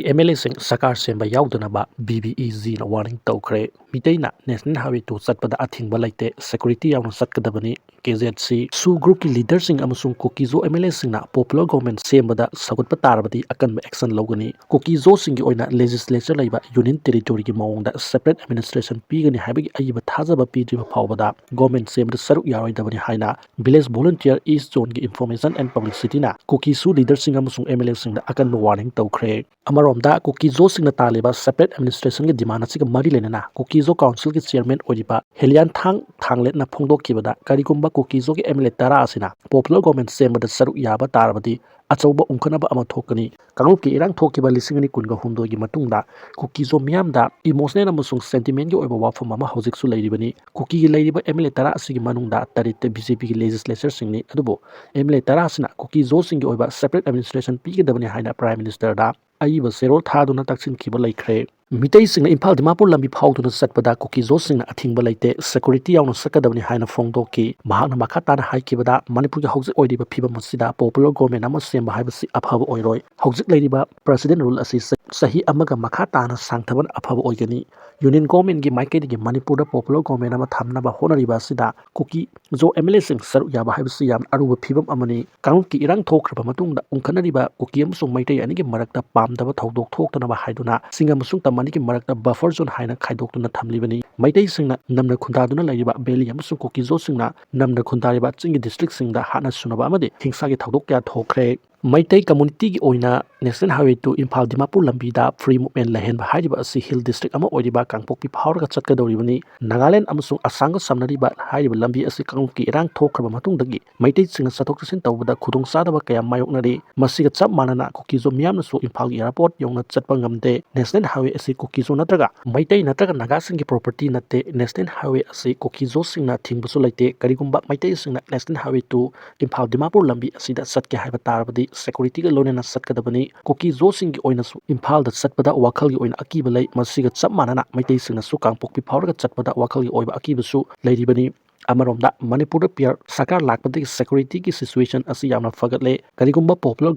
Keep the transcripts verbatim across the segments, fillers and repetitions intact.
M L ꯑꯦꯁꯤꯡ ꯁꯔꯀꯥꯔ ꯁꯦꯝꯕ ꯌꯥꯎꯗꯅꯕ B B E ꯖꯤꯅ warning ꯇꯧꯈ꯭ꯔꯦ꯫ ꯃꯤꯇꯩꯅ ꯅꯦꯁꯅꯦꯜ ꯍꯥꯏꯋꯦ ꯇꯨ ꯆꯠꯄꯗ ꯑꯊꯤꯡꯕ ꯂꯩꯇꯦ, ꯁꯦꯀ꯭ꯌꯨꯔꯤꯇꯤ ꯌꯥꯎꯅ ꯆꯠꯀꯗꯕꯅꯤ꯫ ꯀꯦ ꯖꯦꯠ ꯁꯤ ꯁꯨ ꯒ꯭ꯔꯨꯞꯀꯤ ꯂꯤꯗꯔꯁꯤꯡ ꯑꯃꯁꯨꯡ ꯀꯨꯀꯤꯖꯣ ꯑꯦꯝ ꯑꯦꯜ ꯑꯦꯁꯤꯡꯅ ꯄꯣꯄꯨꯂꯔ ꯒꯣꯚꯔꯟꯃꯦꯟꯠ ꯁꯦꯝꯕꯗ ꯁꯧꯒꯠꯄ ꯇꯥꯔꯕꯗꯤ ꯑꯀꯟꯕ ꯑꯦꯛꯁꯟ ꯂꯧꯒꯅꯤ꯫ ꯀꯨꯀꯤꯖꯣꯁꯤꯡꯒꯤ ꯑꯣꯏꯅ ꯂꯦꯖꯤꯁꯂꯦꯆꯔ ꯂꯩꯕ ꯌꯨꯅꯤꯌꯟ ꯇꯦꯔꯤꯇꯣꯔꯤꯒꯤ ꯃꯑꯣꯡꯗ ꯁꯦꯄꯔꯦꯠ ꯑꯦꯗꯃꯤꯅꯤꯁꯇ꯭ꯔꯦꯁꯟ ꯄꯤꯒꯅꯤ ꯍꯥꯏꯕꯒꯤ ꯑꯏꯕ ꯊꯥꯖꯕ ꯄꯤꯗ꯭ꯔꯤꯕ ꯐꯥꯎꯕꯗ ꯒꯣꯚꯔꯟꯃꯦꯟꯠ ꯁꯦꯝꯕꯗ ꯁꯔꯨꯛ ꯌꯥꯔꯣꯏꯗꯕꯅꯤ ꯍꯥꯏꯅ ꯚꯤꯂꯦꯖ ꯚꯣꯂꯨꯟꯇꯤꯌꯔ ꯏꯁ ꯖꯣꯟꯒꯤ ꯏꯟꯐꯣꯔꯃꯦꯁꯟ ꯑꯦꯟ ꯄꯕ꯭ꯂꯤꯁꯤꯇꯤꯅ ꯀꯨꯀꯤ ꯁꯨ ꯂꯤꯗꯔꯁꯤꯡ ꯑꯃꯁꯨꯡ ꯑꯦꯝ ꯑꯦꯜ ꯑꯦꯁꯤꯡꯗ ꯑꯀꯟꯕ ꯋꯥꯔꯅꯤꯡ ꯇꯧꯈ꯭ꯔꯦ꯫ ꯑꯃꯔꯣꯝꯗ ꯀꯨꯀꯤꯖꯣꯁꯤꯡꯅ ꯇꯥꯜꯂꯤꯕ ꯁꯦꯄꯔꯦꯠ ꯑꯦꯗꯃꯤꯅꯤꯁꯇ꯭ꯔꯦꯁꯟꯒꯤ ꯗꯤꯃꯥꯟ ꯑꯁꯤꯒ ꯃꯔꯤ ꯂꯩꯅꯅ ꯀꯨꯀꯤꯖꯣ ꯀꯥꯎꯟꯁꯤꯜꯒꯤ ꯆꯤꯌꯔꯃꯦꯟ ꯑꯣꯏꯔꯤꯕ ꯍꯦꯂꯤꯌꯥꯟꯊꯥꯡ ꯊꯥꯡꯂꯦꯠꯅ ꯐꯣꯡꯗꯣꯛꯈꯤꯕꯗ ꯀꯔꯤꯒꯨꯝꯕ ꯀꯨꯀꯤꯖꯣꯒꯤ ꯑꯦꯝ ꯑꯦꯜ ꯑꯦ ꯇꯔꯥ ꯑꯁꯤꯅ ꯄꯣꯄꯨꯂꯔ ꯒꯣꯚꯔꯟꯃꯦꯟꯠ ꯁꯦꯝꯕꯗ ꯁꯔꯨꯛ ꯌꯥꯕ ꯇꯥꯔꯕꯗꯤ ꯑꯆꯧꯕ ꯎꯪꯈꯠꯅꯕ ꯑꯃ ꯊꯣꯛꯀꯅꯤ꯫ ꯀꯥꯡꯂꯨꯞꯀꯤ ꯏꯔꯥꯡ ꯊꯣꯛꯈꯤꯕ ꯂꯤꯁꯤꯡ ꯑꯅꯤ ꯀꯨꯟꯒ ꯍꯨꯝꯗꯣꯏꯒꯤ ꯃꯇꯨꯡꯗ ꯀꯨꯀꯤꯖꯣ ꯃꯤꯌꯥꯝꯗ ꯏꯃꯣꯁꯅꯦꯜ ꯑꯃꯁꯨꯡ ꯁꯦꯟꯇꯤꯃꯦꯟꯒꯤ ꯑꯣꯏꯕ ꯋꯥꯐꯝ ꯑꯃ ꯍꯧꯖꯤꯛꯁꯨ ꯂꯩꯔꯤꯕꯅꯤ꯫ ꯀꯨꯀꯤꯒꯤ ꯂꯩꯔꯤꯕ ꯑꯦꯝ ꯑꯦꯜ ꯑꯦ ꯇꯔꯥ ꯑꯁꯤꯒꯤ ꯃꯅꯨꯡꯗ ꯇꯔꯦꯠꯇꯤ ꯕꯤ ꯖꯦ ꯄꯤꯒꯤ ꯂꯦꯖꯤꯁꯂꯦꯆꯔꯁꯤꯡꯅꯤ꯫ ꯑꯗꯨꯕꯨ ꯑꯦꯝ ꯑꯦꯜ ꯑꯦ ꯇꯔꯥ ꯑꯁꯤꯅ ꯀꯨꯀꯤꯖꯣꯁꯤꯡꯒꯤ ꯑꯣꯏꯕ ꯁꯦꯄꯔꯦꯠ ꯑꯦꯗꯃꯤꯅꯤꯁꯇ꯭ꯔꯦꯁꯟ ꯄꯤꯒꯗꯕꯅꯤ ꯍꯥꯏꯅ ꯄ꯭ꯔꯥꯏꯝ ꯃꯤꯅꯤꯁꯇꯔꯗ ꯑꯏꯕ ꯆꯦꯔꯣꯜ ꯊꯥꯗꯨꯅ ꯇꯛꯁꯤꯟꯈꯤꯕ ꯂꯩꯈ꯭ꯔꯦ꯫ ꯃꯤꯇꯩꯁꯤꯡꯅ ꯏꯝꯐꯥꯜ ꯗꯤꯃꯥꯄꯨꯔ ꯂꯝꯕꯤ ꯐꯥꯎꯗꯨꯅ ꯆꯠꯄꯗ ꯀꯨꯀꯤꯖꯣꯁꯤꯡꯅ ꯑꯊꯤꯡꯕ ꯂꯩꯇꯦ, ꯁꯦꯀ꯭ꯌꯨꯔꯤꯇꯤ ꯌꯥꯎꯅ ꯆꯠꯀꯗꯕꯅꯤ ꯍꯥꯏꯅ ꯐꯣꯡꯗꯣꯛꯈꯤ꯫ ꯃꯍꯥꯛꯅ ꯃꯈꯥ ꯇꯥꯅ ꯍꯥꯏꯈꯤꯕꯗ, ꯃꯅꯤꯄꯨꯔꯒꯤ ꯍꯧꯖꯤꯛ ꯑꯣꯏꯔꯤꯕ ꯐꯤꯕꯝ ꯑꯁꯤꯗ ꯄꯣꯄꯨꯂꯔ ꯒꯣꯚꯔꯟꯃꯦꯟꯠ ꯑꯃ ꯁꯦꯝꯕ ꯍꯥꯏꯕꯁꯤ ꯑꯐꯕ ꯑꯣꯏꯔꯣꯏ꯫ ꯍꯧꯖꯤꯛ ꯂꯩꯔꯤꯕ ꯄ꯭ꯔꯦꯁꯤꯗꯦꯟꯠ ꯔꯨꯜ ꯑꯁꯤ ꯆ-, ꯆꯍꯤ ꯑꯃꯒ ꯃꯈꯥ ꯇꯥꯅ ꯁꯥꯡꯊꯕꯅ ꯑꯐꯕ ꯑꯣꯏꯒꯅꯤ꯫ ꯌꯨꯅꯤꯌꯟ ꯒꯣꯚꯔꯟꯃꯦꯟꯠꯀꯤ ꯃꯥꯏꯀꯩꯗꯒꯤ ꯃꯅꯤꯄꯨꯔꯗ ꯄꯣꯄꯨꯂꯔ ꯒꯣꯚꯔꯟꯃꯦꯟꯠ ꯑꯃ ꯊꯝꯅꯕ ꯍꯣꯠꯅꯔꯤꯕ ꯑꯁꯤꯗ ꯀꯨꯀꯤ ꯖꯣ ꯑꯦꯝ ꯑꯦꯜ ꯑꯦꯁꯤꯡ ꯁꯔꯨꯛ ꯌꯥꯕ ꯍꯥꯏꯕꯁꯤ ꯌꯥꯝꯅ ꯑꯔꯨꯕ ꯐꯤꯕꯝ ꯑꯃꯅꯤ꯫ ꯀꯥꯡꯂꯨꯞꯀꯤ ꯏꯔꯥꯡ ꯊꯣꯛꯈ꯭ꯔꯕ ꯃꯇꯨꯡꯗ ꯎꯪꯈꯠꯅꯔꯤꯕ ꯀꯨꯀꯤ ꯑꯃꯁꯨꯡ ꯃꯩꯇꯩ ꯑꯅꯤꯒꯤ ꯃꯔꯛꯇ ꯄꯥꯝꯗꯕ ꯊꯧꯗꯣꯛ ꯊꯣꯛꯇꯅꯕ ꯍꯥꯏꯗꯨꯅ ꯆꯤꯡ ꯑꯃꯁꯨꯡ ꯇꯝ ꯑꯅꯤꯒꯤ ꯃꯔꯛꯇ ꯕꯐꯔ ꯖꯣꯟ ꯍꯥꯏꯅ ꯈꯥꯏꯗꯣꯛꯇꯨꯅ ꯊꯝꯂꯤꯕꯅꯤ꯫ ꯃꯩꯇꯩꯁꯤꯡꯅ ꯅꯝꯅ ꯈꯨꯟꯗꯥꯗꯨꯅ ꯂꯩꯔꯤꯕ ꯚꯦꯂꯤ ꯑꯃꯁꯨꯡ ꯀꯨꯀꯤꯖꯣꯁꯤꯡꯅ ꯅꯝꯅ ꯈꯨꯟꯗꯥꯔꯤꯕ ꯆꯤꯡꯒꯤ ꯗꯤꯁꯇ꯭ꯔꯤꯛꯁꯤꯡꯗ ꯍꯥꯠꯅ ꯁꯨꯅꯕ ꯑꯃꯗꯤ ꯍꯤꯡꯁꯥꯒꯤ ꯊꯧꯗꯣꯛ ꯀꯌꯥ ꯊꯣꯛꯈ꯭ꯔꯦ꯫ ꯃꯩꯇꯩ ꯀꯝꯃꯨꯅꯤꯇꯤꯒꯤ ꯑꯣꯏꯅ national highway to Imphal Dimapur ꯂꯝꯕꯤꯗ ꯐ꯭ꯔꯤ ꯃꯨꯚꯃꯦꯟꯠ ꯂꯩꯍꯟꯕ ꯍꯥꯏꯔꯤꯕ ꯑꯁꯤ ꯍꯤꯜ ꯗꯤꯁꯇ꯭ꯔꯤꯛ ꯑꯃ ꯑꯣꯏꯔꯤꯕ ꯀꯥꯡꯄꯣꯛꯄꯤ ꯐꯥꯎꯔꯒ ꯆꯠꯀꯗꯧꯔꯤꯕꯅꯤ꯫ ꯅꯥꯒꯥꯂꯦꯟ ꯑꯃꯁꯨꯡ ꯑꯁꯥꯝꯒ ꯁꯝꯅꯔꯤꯕ ꯍꯥꯏꯔꯤꯕ ꯂꯝꯕꯤ ꯑꯁꯤ ꯀꯥꯡꯂꯨꯞꯀꯤ ꯏꯔꯥꯡ ꯊꯣꯛꯈ꯭ꯔꯕ ꯃꯇꯨꯡꯗꯒꯤ ꯃꯩꯇꯩꯁꯤꯡꯅ ꯆꯠꯊꯣꯛ ꯆꯠꯁꯤꯟ ꯇꯧꯕꯗ ꯈꯨꯗꯣꯡꯆꯥꯗꯕ ꯀꯌꯥ ꯃꯥꯌꯣꯛꯅꯔꯤ꯫ ꯃꯁꯤꯒ ꯆꯞ ꯃꯥꯟꯅꯅ ꯀꯨꯀꯤꯖꯣ ꯃꯤꯌꯥꯝꯅꯁꯨ ꯏꯝꯐꯥꯜꯒꯤ ꯑꯦꯌꯥꯔꯄꯣꯔꯠ ꯌꯧꯅ ꯆꯠꯄ ꯉꯝꯗꯦ꯫ ꯅꯦꯁꯅꯦꯜ ꯍꯥꯏꯋꯦ ꯑꯁꯤ ꯀꯨꯀꯤꯖꯣ ꯅꯠꯇ꯭ꯔꯒ ꯃꯩꯇꯩ ꯅꯠꯇ꯭ꯔꯒ ꯅꯥꯒꯥꯁꯤꯡꯒꯤ ꯄ꯭ꯔꯣꯄꯔꯇꯤ ꯅꯠꯇꯦ꯫ ꯅꯦꯁꯅꯦꯜ ꯍꯥꯏꯋꯦ ꯑꯁꯤ ꯀꯨꯀꯤꯖꯣꯁꯤꯡꯅ ꯊꯤꯡꯕꯁꯨ ꯂꯩꯇꯦ꯫ ꯀꯔꯤꯒꯨꯝꯕ ꯃꯩꯇꯩꯁꯤꯡꯅ national highway to Imphal Dimapur ꯂꯝꯕꯤ ꯑꯁꯤꯗ ꯆꯠꯀꯦ ꯍꯥꯏꯕ ꯇꯥꯔꯕꯗꯤ ꯁꯦꯀ꯭ꯌꯨꯔꯤꯇꯤꯒ ꯂꯣꯏꯅꯅ ꯆꯠꯀꯗꯕꯅꯤ꯫ ꯀꯨꯀꯤꯖꯣꯁꯤꯡꯒꯤ ꯑꯣꯏꯅꯁꯨ ꯏꯝꯐꯥꯜꯗ ꯆꯠꯄꯗ ꯋꯥꯈꯜꯒꯤ ꯑꯣꯏꯅ ꯑꯀꯤꯕ ꯂꯩ꯫ ꯃꯁꯤꯒ ꯆꯞ ꯃꯥꯟꯅꯅ ꯃꯩꯇꯩꯁꯤꯡꯅꯁꯨ ꯀꯥꯡꯄꯣꯛꯄꯤ ꯐꯥꯎꯔꯒ ꯆꯠꯄꯗ ꯋꯥꯈꯜꯒꯤ ꯑꯣꯏꯕ ꯑꯀꯤꯕꯁꯨ ꯂꯩꯔꯤꯕꯅꯤ꯫ ꯑꯃꯔꯣꯝꯗ ꯃꯅꯤꯄꯨꯔꯗ ꯄꯤ ꯑꯥꯔ ꯁꯔꯀꯥꯔ ꯂꯥꯛꯄꯗꯒꯤ security ꯒꯤ situation ꯑꯁꯤ ꯌꯥꯝꯅ ꯐꯒꯠꯂꯦ꯫ ꯀꯔꯤꯒꯨꯝꯕ popular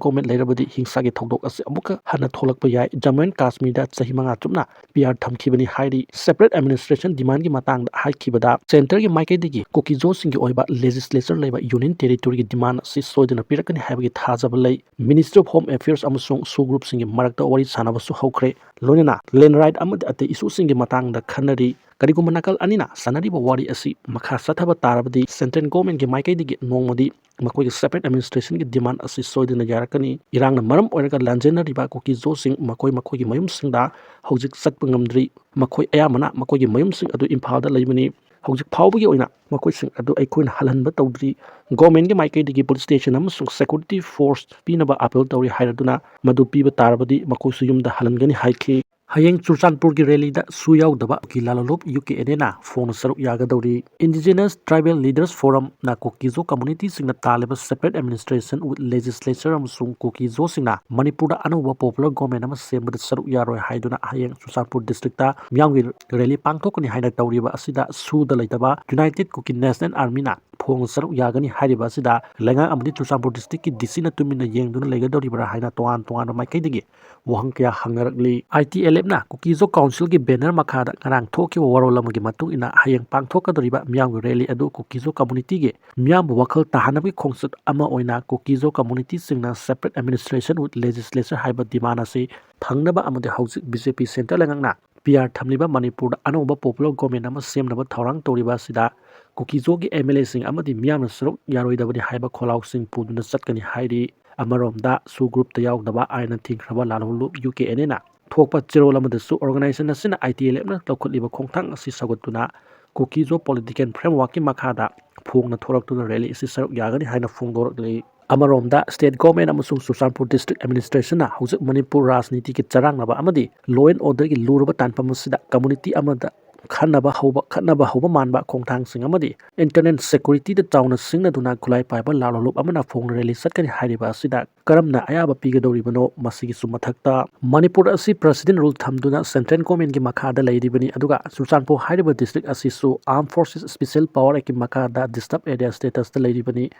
government ꯂꯩꯔꯕꯗꯤ ꯍꯤꯡꯁꯥꯒꯤ ꯊꯧꯗꯣꯛ ꯑꯁꯤ ꯑꯃꯨꯛꯀ ꯍꯟꯅ ꯊꯣꯛꯂꯛꯄ ꯌꯥꯏ꯫ ꯖꯝꯃꯨ ꯑꯦꯟ ꯀꯥꯁꯃꯤꯔꯗ ꯆꯍꯤ ꯃꯉꯥ ꯆꯨꯞꯅ ꯄꯤ ꯑꯥꯔ ꯊꯝꯈꯤꯕꯅꯤ ꯍꯥꯏꯔꯤ꯫ Separate administration demand ꯀꯤ ꯃꯇꯥꯡꯗ ꯍꯥꯏꯈꯤꯕꯗ, centre ꯒꯤ ꯃꯥꯏꯀꯩꯗꯒꯤ ꯀꯨꯀꯤꯖꯣꯁꯤꯡꯒꯤ ꯑꯣꯏꯕ legislature ꯂꯩꯕ union territory ꯒꯤ demand ꯑꯁꯤ ꯁꯣꯏꯗꯅ ꯄꯤꯔꯛꯀꯅꯤ ꯍꯥꯏꯕꯒꯤ ꯊꯥꯖꯕ ꯂꯩ꯫ Ministry of Home Affairs ꯑꯃꯁꯨꯡ SoO group ꯁꯤꯡꯒꯤ ꯃꯔꯛꯇ ꯋꯥꯔꯤ ꯁꯥꯟꯅꯕꯁꯨ ꯍꯧꯈ꯭ꯔꯦ꯫ ꯂꯣꯏꯅꯅ land right ꯑꯃꯗꯤ ꯑꯇꯩ issue ꯁꯤꯡꯒꯤ ꯃꯇꯥꯡꯗ ꯈꯟꯅꯔꯤ꯫ ꯀꯔꯤꯒꯨꯝꯕ ꯅꯥꯀꯜ ꯑꯅꯤꯅ ꯁꯥꯟꯅꯔꯤꯕ ꯋꯥꯔꯤ ꯑꯁꯤ ꯃꯈꯥ ꯆꯠꯊꯕ ꯇꯥꯔꯕꯗꯤ, central government ꯀꯤ ꯃꯥꯏꯀꯩꯗꯒꯤ ꯅꯣꯡꯃꯗꯤ ꯃꯈꯣꯏꯒꯤ separate administration ꯒꯤ demand ꯑꯁꯤ ꯁꯣꯏꯗꯅ ꯌꯥꯔꯛꯀꯅꯤ꯫ ꯏꯔꯥꯡꯅ ꯃꯔꯝ ꯑꯣꯏꯔꯒ ꯂꯥꯟꯖꯦꯟꯅꯔꯤꯕ ꯀꯨꯀꯤꯖꯣꯁꯤꯡ ꯃꯈꯣꯏ ꯃꯈꯣꯏꯒꯤ ꯃꯌꯨꯝꯁꯤꯡꯗ ꯍꯧꯖꯤꯛ ꯆꯠꯄ ꯉꯝꯗ꯭ꯔꯤ꯫ ꯃꯈꯣꯏ ꯑꯌꯥꯝꯕꯅ ꯃꯈꯣꯏꯒꯤ ꯃꯌꯨꯝꯁꯤꯡ ꯑꯗꯨ ꯏꯝꯐꯥꯜꯗ ꯂꯩꯕꯅꯤ꯫ ꯍꯧꯖꯤꯛ ꯐꯥꯎꯕꯒꯤ ꯑꯣꯏꯅ ꯃꯈꯣꯏꯁꯤꯡ ꯑꯗꯨ ꯑꯩꯈꯣꯏꯅ ꯍꯜꯍꯟꯕ ꯇꯧꯗ꯭ꯔꯤ꯫ Government ꯀꯤ ꯃꯥꯏꯀꯩꯗꯒꯤ police station ꯑꯃꯁꯨꯡ security force ꯄꯤꯅꯕ appeal ꯇꯧꯔꯤ ꯍꯥꯏꯔꯗꯨꯅ, ꯃꯗꯨ ꯄꯤꯕ ꯇꯥꯔꯕꯗꯤ ꯃꯈꯣꯏꯁꯨ ꯌꯨꯝꯗ ꯍꯜꯍꯟꯒꯅꯤ ꯍꯥꯏꯈꯤ꯫ ꯍꯌꯦꯡ ꯆꯨꯔꯆꯥꯟꯄꯨꯔꯒꯤ rally ꯗ SoO ꯌꯥꯎꯗꯕ ꯀꯨꯀꯤ ꯂꯥꯂꯣꯂꯨꯞ ꯌꯨ ꯀꯦ ꯑꯦꯟ ꯑꯦ ꯅ ꯐꯣꯡꯅ ꯁꯔꯨꯛ ꯌꯥꯒꯗꯧꯔꯤ꯫ Indigenous Tribal Leaders Forum ꯅ ꯀꯨꯀꯤꯖꯣ community ꯁꯤꯡꯅ ꯇꯥꯜꯂꯤꯕ separate administration with legislature ꯑꯃꯁꯨꯡ ꯀꯨꯀꯤꯖꯣꯁꯤꯡꯅ ꯃꯅꯤꯄꯨꯔꯗ ꯑꯅꯧꯕ popular government ꯑꯃ ꯁꯦꯝꯕꯗ ꯁꯔꯨꯛ ꯌꯥꯔꯣꯏ ꯍꯥꯏꯗꯨꯅ ꯍꯌꯦꯡ ꯆꯨꯔꯆꯥꯟꯄꯨꯔ district ꯇ ꯃꯤꯌꯥꯝꯒꯤ rally ꯄꯥꯡꯊꯣꯛꯀꯅꯤ ꯍꯥꯏꯅ ꯇꯧꯔꯤꯕ ꯑꯁꯤꯗ SoO ꯗ ꯂꯩꯇꯕ United Kuki National Army ꯅ ꯐꯣꯡꯅ ꯁꯔꯨꯛ ꯌꯥꯒꯅꯤ ꯍꯥꯏꯔꯤꯕ ꯑꯁꯤꯗ ꯂꯩꯉꯥꯛ ꯑꯃꯗꯤ ꯆꯨꯔꯆꯥꯟꯄꯨꯔ district ꯀꯤ ꯗꯤ ꯁꯤ ꯅ ꯇꯨꯃꯤꯟꯅ ꯌꯦꯡꯗꯨꯅ ꯂꯩꯒꯗꯧꯔꯤꯕ꯭ꯔꯥ ꯍꯥꯏꯅ ꯇꯣꯉꯥꯟ ꯇꯣꯉꯥꯟꯕ ꯃꯥꯏꯀꯩꯗꯒꯤ ꯋꯥꯍꯪ ꯀꯌꯥ ꯍꯪꯅꯔꯛꯂꯤ꯫ ꯑꯥꯏ ꯇꯤ ꯑꯦꯜ ꯑꯦꯐ ꯅ ꯀꯨꯀꯤꯖꯣ council ꯒꯤ banner ꯃꯈꯥꯗ ꯉꯔꯥꯡ ꯊꯣꯛꯈꯤꯕ ꯋꯥꯔꯣꯜ ꯑꯃꯒꯤ ꯃꯇꯨꯡ ꯏꯟꯅ, ꯍꯌꯦꯡ ꯄꯥꯡꯊꯣꯛꯀꯗꯧꯔꯤꯕ ꯃꯤꯌꯥꯝꯒꯤ rally ꯑꯗꯨ ꯀꯨꯀꯤꯖꯣ community ꯒꯤ ꯃꯤꯌꯥꯝꯕꯨ ꯋꯥꯈꯜ ꯇꯥꯍꯟꯅꯕꯒꯤ ꯈꯣꯡꯆꯠ ꯑꯃ ꯑꯣꯏꯅ ꯀꯨꯀꯤꯖꯣ community ꯁꯤꯡꯅ separate administration with legislature ꯍꯥꯏꯕ demand ꯑꯁꯤ ꯐꯪꯅꯕ ꯑꯃꯗꯤ ꯍꯧꯖꯤꯛ ꯕꯤ ꯖꯦ ꯄꯤ centre ꯂꯩꯉꯥꯛꯅ ꯄꯤ ꯑꯥꯔ ꯊꯝꯂꯤꯕ ꯃꯅꯤꯄꯨꯔꯗ ꯑꯅꯧꯕ popular government ꯑꯃ ꯁꯦꯝꯅꯕ ꯊꯧꯔꯥꯡ ꯇꯧꯔꯤꯕ ꯑꯁꯤꯗ ꯀꯨꯀꯤꯖꯣꯒꯤ ꯑꯦꯝ ꯑꯦꯜ ꯑꯦꯁꯤꯡ ꯑꯃꯗꯤ ꯃꯤꯌꯥꯝꯅ ꯁꯔꯨꯛ ꯌꯥꯔꯣꯏꯗꯕꯅꯤ ꯍꯥꯏꯕ ꯈꯣꯜꯂꯥꯎꯁꯤꯡ ꯄꯨꯗꯨꯅ ꯆꯠꯀꯅꯤ ꯍꯥꯏꯔꯤ꯫ ꯑꯃꯔꯣꯝꯗ SoO group ꯇ ꯌꯥꯎꯗꯕ ꯑꯥꯏꯟꯅ ꯊꯤꯡꯈ꯭ꯔꯕ ꯂꯥꯂꯣꯂꯨꯞ ꯌꯨ ꯀꯦ ꯑꯦꯟ ꯑꯦ ꯅ ꯊꯣꯛꯄ ꯆꯦꯔꯣꯜ ꯑꯃꯗꯁꯨ organization ꯑꯁꯤꯅ ꯑꯥꯏ ꯇꯤ ꯑꯦꯜ ꯑꯦꯐ ꯅ ꯂꯧꯈꯠꯂꯤꯕ ꯈꯣꯡꯊꯥꯡ ꯑꯁꯤ ꯁꯧꯒꯠꯇꯨꯅ ꯀꯨꯀꯤꯖꯣ political framework ꯀꯤ ꯃꯈꯥꯗ ꯐꯣꯡꯅ ꯊꯣꯔꯛꯇꯨꯅ rally ꯑꯁꯤ ꯁꯔꯨꯛ ꯌꯥꯒꯅꯤ ꯍꯥꯏꯅ ꯐꯣꯡꯗꯣꯔꯛꯂꯤ꯫ ꯑꯃꯔꯣꯝꯗ state government ꯑꯃꯁꯨꯡ ꯆꯨꯔꯆꯥꯟꯄꯨꯔ district administration ꯅ ꯍꯧꯖꯤꯛ ꯃꯅꯤꯄꯨꯔ ꯔꯥꯖꯅꯤꯇꯤꯒꯤ ꯆꯔꯥꯡꯅꯕ ꯑꯃꯗꯤ law and order ꯒꯤ ꯂꯨꯔꯕ ꯇꯥꯟꯐꯝ ꯑꯁꯤꯗ community ꯑꯃꯗ ꯈꯟꯅꯕ ꯍꯧꯕ ꯈꯠꯅꯕ ꯍꯧꯕ ꯃꯥꯟꯕ ꯈꯣꯡꯊꯥꯡꯁꯤꯡ ꯑꯃꯗꯤ internal security ꯗ ꯆꯥꯎꯅ ꯁꯤꯡꯅꯗꯨꯅ ꯈꯨꯠꯂꯥꯏ ꯄꯥꯏꯕ ꯂꯥꯜꯂꯣꯂꯨꯞ ꯑꯃꯅ ꯐꯣꯡꯅ rally ꯆꯠꯀꯅꯤ ꯍꯥꯏꯔꯤꯕ ꯑꯁꯤꯗ ꯀꯔꯝꯅ ꯑꯌꯥꯕ ꯄꯤꯒꯗꯧꯔꯤꯕꯅꯣ, ꯃꯁꯤꯒꯤꯁꯨ ꯃꯊꯛꯇ ꯃꯅꯤꯄꯨꯔ ꯑꯁꯤ president rule ꯊꯝꯗꯨꯅ central government ꯀꯤ ꯃꯈꯥꯗ ꯂꯩꯔꯤꯕꯅꯤ, ꯑꯗꯨꯒ ꯆꯨꯔꯆꯥꯟꯄꯨꯔ ꯍꯥꯏꯔꯤꯕ district ꯑꯁꯤꯁꯨ Armed Forces Special Power Act ꯀꯤ ꯃꯈꯥꯗ disturbed area status ꯇ ꯂꯩꯔꯤꯕꯅꯤ꯫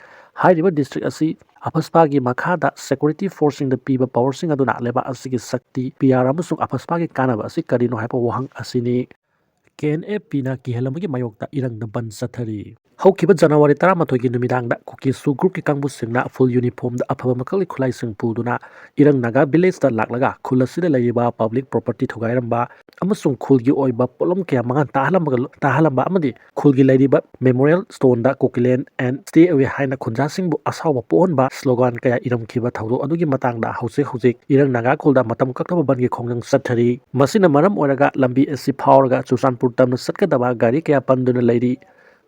ꯍꯥꯏꯔꯤꯕ district ꯑꯁꯤ AFSPA ꯒꯤ ꯃꯈꯥꯗ security force ꯁꯤꯡꯗ ꯄꯤꯕ power ꯁꯤꯡ ꯑꯗꯨꯅ ꯂꯩꯕꯥꯛ ꯑꯁꯤꯒꯤ ꯁꯛꯇꯤ, P R ꯑꯃꯁꯨꯡ AFSPA ꯒꯤ ꯀꯥꯟꯅꯕ ꯑꯁꯤ ꯀꯔꯤꯅꯣ ꯍꯥꯏꯕ ꯋꯥꯍꯪ ꯑꯁꯤꯅꯤ꯫ K N F P ꯅ ꯀꯤꯍꯜ ꯑꯃꯒꯤ ꯃꯥꯌꯣꯛꯇ ꯏꯔꯪꯗ ꯕꯟ ꯆꯠꯊꯔꯤ꯫ ꯍꯧꯈꯤꯕ ꯖꯅꯋꯥꯔꯤ ꯇꯔꯥꯃꯥꯊꯣꯏꯒꯤ ꯅꯨꯃꯤꯗꯥꯡꯗ ꯀꯨꯀꯤ SoO group ꯀꯤ ꯀꯥꯡꯕꯨꯁꯤꯡꯅ full uniform ꯗ ꯑꯐꯕ ꯃꯈꯜꯒꯤ ꯈꯨꯠꯂꯥꯏꯁꯤꯡ ꯄꯨꯗꯨꯅ ꯏꯔꯪ ꯅꯥꯒꯥ village ꯇ ꯂꯥꯛꯂꯒ ꯈꯨꯜ ꯑꯁꯤꯗ ꯂꯩꯔꯤꯕ public property ꯊꯨꯒꯥꯏꯔꯝꯕ ꯑꯃꯁꯨꯡ ꯈꯨꯜꯒꯤ ꯑꯣꯏꯕ ꯄꯣꯠꯂꯝ ꯀꯌꯥ ꯃꯥꯡꯍꯟ ꯇꯥꯍꯜꯂꯝꯕꯒ ꯂꯣ-, ꯇꯥꯍꯜꯂꯝꯕ ꯑꯃꯗꯤ ꯈꯨꯜꯒꯤ ꯂꯩꯔꯤꯕ Memorial Stone the "Kukiland" and "Stay Away" ꯍꯥꯏꯅ ꯈꯨꯟꯖꯥꯁꯤꯡꯕꯨ ꯑꯁꯥꯎꯕ ꯄꯣꯛꯍꯟꯕ slogan ꯀꯌꯥ ꯏꯔꯝꯈꯤꯕ ꯊꯧꯗꯣꯛ ꯑꯗꯨꯒꯤ ꯃꯇꯥꯡꯗ ꯍꯧꯖꯤꯛ ꯍꯧꯖꯤꯛ ꯏꯔꯪ ꯅꯥꯒꯥ ꯈꯨꯜꯗ ꯃꯇꯝ ꯀꯛꯇꯕ ꯕꯟꯒꯤ ꯈꯣꯡꯖꯪ ꯆꯠꯊꯔꯤ꯫ ꯃꯁꯤꯅ ꯃꯔꯝ ꯑꯣꯏꯔꯒ ꯂꯝꯕꯤ ꯑꯁꯤ ꯐꯥꯎꯔꯒ ꯆꯨꯔꯆꯥꯟꯄꯨꯔ ꯇꯝꯅ ꯆꯠꯀꯗꯕ ꯒꯥꯔꯤ ꯀꯌꯥ ꯄꯟꯗꯨꯅ ꯂꯩꯔꯤ꯫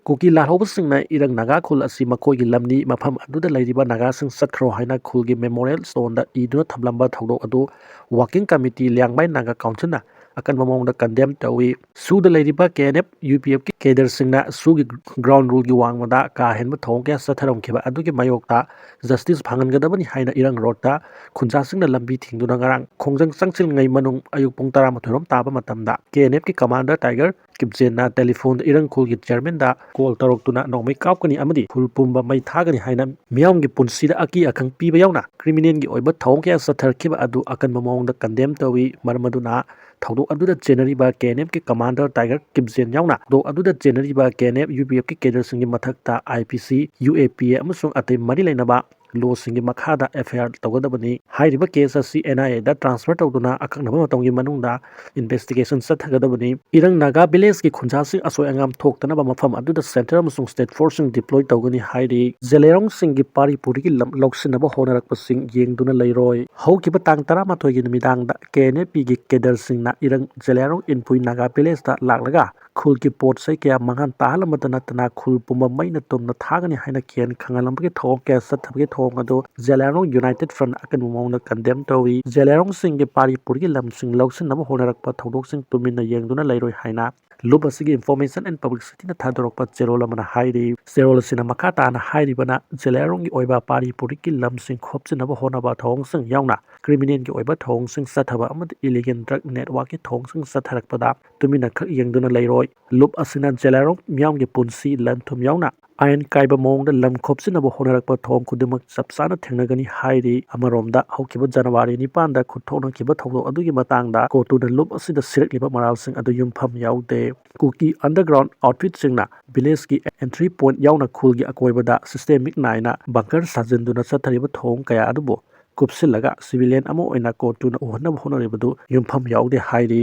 ꯀꯨꯀꯤ ꯂꯥꯜꯍꯧꯕꯁꯤꯡꯅ ꯏꯔꯪ ꯅꯥꯒꯥ ꯈꯨꯜ ꯑꯁꯤ ꯃꯈꯣꯏꯒꯤ ꯂꯝꯅꯤ, ꯃꯐꯝ ꯑꯗꯨꯗ ꯂꯩꯔꯤꯕ ꯅꯥꯒꯥꯁꯤꯡ ꯆꯠꯈ꯭ꯔꯣ ꯍꯥꯏꯅ ꯈꯨꯜꯒꯤ Memorial Stone ꯗ ꯏꯗꯨꯅ ꯊꯝꯂꯝꯕ ꯊꯧꯗꯣꯛ ꯑꯗꯨ Working Committee, Liangmai Naga council ꯅ ꯑꯀꯟꯕ ꯃꯑꯣꯡꯗ condemn ꯇꯧꯏ꯫ SoO ꯗ ꯂꯩꯔꯤꯕ K N F U P F ꯀꯤ cadre ꯁꯤꯡꯅ SoO ꯒꯤ ground rule ꯒꯤ ꯋꯥꯡꯃꯗ ꯀꯥ ꯍꯦꯟꯕ ꯊꯧꯑꯣꯡ ꯀꯌꯥ ꯆꯠꯊꯔꯝꯈꯤꯕ ꯑꯗꯨꯒꯤ ꯃꯥꯌꯣꯛꯇ justice ꯐꯪꯍꯟꯒꯗꯕꯅꯤ ꯍꯥꯏꯅ ꯏꯔꯪ road ꯇ ꯈꯨꯟꯖꯥꯁꯤꯡꯅ ꯂꯝꯕꯤ ꯊꯤꯡꯗꯨꯅ ꯉꯔꯥꯡ ꯈꯣꯡꯖꯪ ꯆꯪꯁꯤꯜꯂꯤꯉꯩ ꯃꯅꯨꯡ ꯑꯌꯨꯛ ꯄꯨꯡ ꯇꯔꯥꯃꯥꯊꯣꯏ ꯔꯣꯝ ꯇꯥꯕ ꯃꯇꯝꯗ K N F ꯀꯤ commander Tiger ꯀꯤꯞꯖꯦꯟꯅ telephone ꯗ ꯏꯔꯪ ꯈꯨꯜꯒꯤ chairman ꯗ call ꯇꯧꯔꯛꯇꯨꯅ ꯅꯣꯡꯃꯩ ꯀꯥꯞꯀꯅꯤ ꯑꯃꯗꯤ ꯈꯨꯜ ꯄꯨꯝꯕ ꯃꯩ ꯊꯥꯒꯅꯤ ꯍꯥꯏꯅ ꯃꯤꯌꯥꯝꯒꯤ ꯄꯨꯟꯁꯤꯗ ꯑꯀꯤ ꯑꯈꯪ ꯄꯤꯕ ꯌꯥꯎꯅ criminal ꯒꯤ ꯑꯣꯏꯕ ꯊꯧꯑꯣꯡ ꯀꯌꯥ ꯆꯠꯊꯔꯛꯈꯤꯕ ꯑꯗꯨ ꯑꯀꯟꯕ ꯃꯑꯣꯡꯗ condemn ꯇꯧꯏ꯫ ꯃꯔꯝ ꯑꯗꯨꯅ ꯊꯧꯗꯣꯛ ꯑꯗꯨꯗ ꯆꯦꯟꯅꯔꯤꯕ K N F ꯀꯤ commander Tiger ꯀꯤꯞꯖꯦꯟ ꯌꯥꯎꯅ ꯊꯧꯗꯣꯛ ꯑꯗꯨꯗ ꯆꯦꯟꯅꯔꯤꯕ K N F U P F ꯀꯤ cadre ꯁꯤꯡꯒꯤ ꯃꯊꯛꯇ I P C, U A P A ꯑꯃꯁꯨꯡ ꯑꯇꯩ ꯃꯔꯤ ꯂꯩꯅꯕ law ꯁꯤꯡꯒꯤ ꯃꯈꯥꯗ F I R ꯇꯧꯒꯗꯕꯅꯤ꯫ ꯍꯥꯏꯔꯤꯕ case ꯑꯁꯤ N I A the transfer ꯇꯧꯗꯨꯅ ꯑꯀꯛꯅꯕ ꯃꯇꯝꯒꯤ ꯃꯅꯨꯡꯗ investigation ꯆꯠꯊꯒꯗꯕꯅꯤ꯫ ꯏꯔꯪ ꯅꯥꯒꯥ village ꯀꯤ ꯈꯨꯟꯖꯥꯁꯤꯡ ꯑꯁꯣꯏ ꯑꯉꯥꯝ ꯊꯣꯛꯇꯅꯕ ꯃꯐꯝ ꯑꯗꯨꯗ central ꯑꯃꯁꯨꯡ state force ꯁꯤꯡ deploy ꯇꯧꯒꯅꯤ ꯍꯥꯏꯔꯤ꯫ ꯖꯦꯂꯦꯔꯣꯡꯁꯤꯡꯒꯤ ꯄꯥꯔꯤ ꯄꯨꯔꯤꯒꯤ ꯂꯝ ꯂꯧꯁꯤꯟꯅꯕ ꯍꯣꯠꯅꯔꯛꯄꯁꯤꯡ ꯌꯦꯡꯗꯨꯅ ꯂꯩꯔꯣꯏ꯫ ꯍꯧꯈꯤꯕ ꯇꯥꯡ ꯇꯔꯥꯃꯥꯊꯣꯏꯒꯤ ꯅꯨꯃꯤꯗꯥꯡꯗ K N F P ꯒꯤ cadre ꯁꯤꯡꯅ ꯏꯔꯪ ꯖꯦꯂꯦꯔꯣꯡ ꯏꯟꯄꯨꯏ ꯅꯥꯒꯥ village ꯇ ꯂꯥꯛꯂꯒ ꯈꯨꯜꯒꯤ ꯄꯣꯠ ꯆꯩ ꯀꯌꯥ ꯃꯥꯡꯍꯟ ꯇꯥꯍꯜꯂꯝꯕꯇ ꯅꯠꯇꯅ ꯈꯨꯜ ꯄꯨꯝꯕ ꯃꯩꯅ ꯇꯨꯝꯅ ꯊꯥꯒꯅꯤ ꯍꯥꯏꯅ ꯀꯤꯍꯟ ꯈꯪꯍꯜꯂꯝꯕꯒꯤ ꯊꯧꯑꯣꯡ ꯀꯌꯥ ꯆꯠꯊꯕꯒꯤ ꯊꯧꯑꯣꯡ ꯊꯧꯑꯣꯡ ꯑꯗꯨ ꯖꯦꯂꯥꯏꯔꯣꯡ United Front ꯑꯀꯟꯕ ꯃꯑꯣꯡꯗ condemn ꯇꯧꯏ꯫ ꯖꯦꯂꯥꯏꯔꯣꯡꯁꯤꯡꯒꯤ ꯄꯥꯔꯤ ꯄꯨꯔꯤꯒꯤ ꯂꯝꯁꯤꯡ ꯂꯧꯁꯤꯟꯅꯕ ꯍꯣꯠꯅꯔꯛꯄ ꯊꯧꯗꯣꯛꯁꯤꯡ ꯇꯨꯃꯤꯟꯅ ꯌꯦꯡꯗꯨꯅ ꯂꯩꯔꯣꯏ ꯍꯥꯏꯅ ꯂꯨꯞ ꯑꯁꯤꯒꯤ Information and Publicityꯅ ꯊꯥꯗꯣꯔꯛꯄ ꯆꯦꯔꯣꯜ ꯑꯃꯅ ꯍꯥꯏꯔꯤ꯫ ꯆꯦꯔꯣꯜ ꯑꯁꯤꯅ ꯃꯈꯥ ꯇꯥꯅ ꯍꯥꯏꯔꯤꯕꯅ ꯖꯦꯂꯥꯏꯔꯣꯡꯒꯤ ꯑꯣꯏꯕ ꯄꯥꯔꯤ ꯄꯨꯔꯤꯒꯤ ꯂꯝꯁꯤꯡ ꯈꯣꯞꯆꯤꯟꯅꯕ ꯍꯣꯠꯅꯕ ꯊꯧꯑꯣꯡꯁꯤꯡ ꯌꯥꯎꯅ criminalꯒꯤ ꯑꯣꯏꯕ ꯊꯧꯑꯣꯡꯁꯤꯡ ꯆꯠꯊꯕ ꯑꯃꯗꯤ illegal drug networkꯀꯤ ꯊꯧꯑꯣꯡꯁꯤꯡ ꯆꯠꯊꯔꯛꯄꯗ ꯇꯨꯃꯤꯟꯅ ꯈꯛ ꯌꯦꯡꯗꯨꯅ ꯂꯩꯔꯣꯏ꯫ ꯂꯨꯞ ꯑꯁꯤꯅ ꯖꯦꯂꯥꯏꯔꯣꯡ ꯃꯤꯌꯥꯝꯒꯤ ꯄꯨꯟꯁꯤ, ꯂꯟ ꯊꯨꯝ ꯌꯥꯎꯅ ꯑꯥꯏꯟ ꯀꯥꯏꯕ ꯃꯑꯣꯡꯗ ꯂꯝ ꯈꯣꯞꯆꯤꯟꯅꯕ ꯍꯣꯠꯅꯔꯛꯄ ꯊꯧꯑꯣꯡ ꯈꯨꯗꯤꯡꯃꯛ ꯆꯞ ꯆꯥꯅ ꯊꯦꯡꯅꯒꯅꯤ ꯍꯥꯏꯔꯤ꯫ ꯑꯃꯔꯣꯝꯗ ꯍꯧꯈꯤꯕ ꯖꯅꯋꯥꯔꯤ ꯅꯤꯄꯥꯟꯗ ꯈꯨꯠ ꯊꯣꯛꯅꯈꯤꯕ ꯊꯧꯗꯣꯛ ꯑꯗꯨꯒꯤ ꯃꯇꯥꯡꯗ ꯀꯣꯇꯨꯅ ꯂꯨꯞ ꯑꯁꯤꯗ ꯁꯤꯔꯛꯂꯤꯕ ꯃꯔꯥꯜꯁꯤꯡ ꯑꯗꯨ ꯌꯨꯝꯐꯝ ꯌꯥꯎꯗꯦ꯫ ꯀꯨꯀꯤ underground outfitꯁꯤꯡꯅ villageꯀꯤ entry point ꯌꯥꯎꯅ ꯈꯨꯜꯒꯤ ꯑꯀꯣꯏꯕꯗ systematic ꯅꯥꯏꯅ bunker ꯁꯥꯖꯤꯟꯗꯨꯅ ꯆꯠꯊꯔꯤꯕ ꯊꯧꯑꯣꯡ ꯀꯌꯥ ꯑꯗꯨꯕꯨ ꯀꯨꯞꯁꯤꯜꯂꯒ civilian ꯑꯃ ꯑꯣꯏꯅ ꯀꯣꯇꯨꯅ ꯎꯍꯟꯅꯕ ꯍꯣꯠꯅꯔꯤꯕꯗꯨ ꯌꯨꯝꯐꯝ ꯌꯥꯎꯗꯦ ꯍꯥꯏꯔꯤ꯫